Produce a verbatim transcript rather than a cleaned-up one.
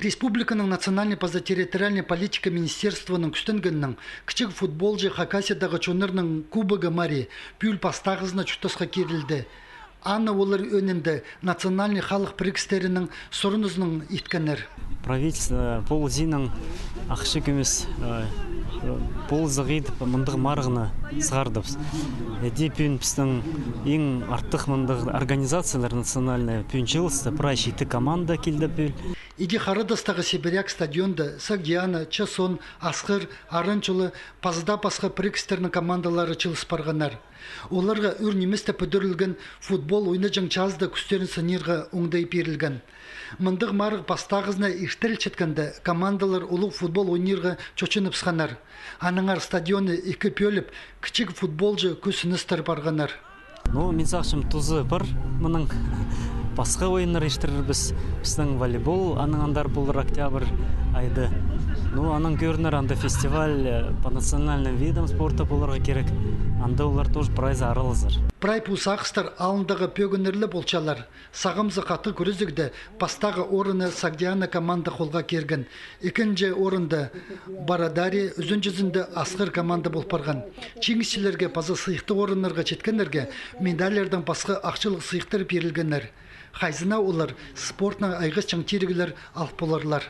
Республиканың национальный паза территориальный политика министерствоның кӱстенгенінең кічіг футболҷы Хакасиядағы чоннарның кубогы мари пӱӱл пастағызына чуртасха кирілді. Аны олар ӧӧнінде национальный халых пірігістерінің сурынызынаң иткеннер. Правительство ползинаң ахча кӧмес, э, полза хыйдып, мындағ марығны сығардыбыс. Іди пӱӱн пістің иң артых мындағ организациялар национальный пӱӱн чыылысты, прай читі команда килді пӱӱл. Іди Харадастағы Сибиряк стадионда Сагдиана, Часон, Асхыр, Аранчула, паза даа пасха пірігістернің командалары чыылыс парғаннар. Оларға ӱр ниместе пӱдірілген футбол ойнаҷаң чазыда кӱстерін сынирға оңдай пирілген. Мындағ марығ пастағызына иртірілчеткенде, командалар улуғ футбол ойнирға чочыныбысханнар. Аннаңар стадионны ікі пӧліп, кічіг футболҷы кӱс сынастыр парғаннар. Ну, мин сағынчам, тузы пар мының. Пасха ойыннар иртірербіс. Пістің волейбол анаң андар полар октябрь айда. Ну, анаң кӧрінер, анда фестиваль, э, по национальным видам спорта поларға кирек. Анда олар тоже прайзы аралазар. Прай пу сағыстар алындағы пӧгіннер ле полчалар. Сағамзы хатығ кӱрезігде пастағы орынны Сагдиана команда холға кирген. Ікінҷі орында Барадари, ӱзінҷізінде Асхыр команда пол парған. Чиңісчілерге паза сыйыхтығ орыннарға читкеннерге медальлардаң пасха ахчалығ сыйыхтар пирілгеннер. Хайзына олар спортнаң айғасчаң тиріглер алып поларлар.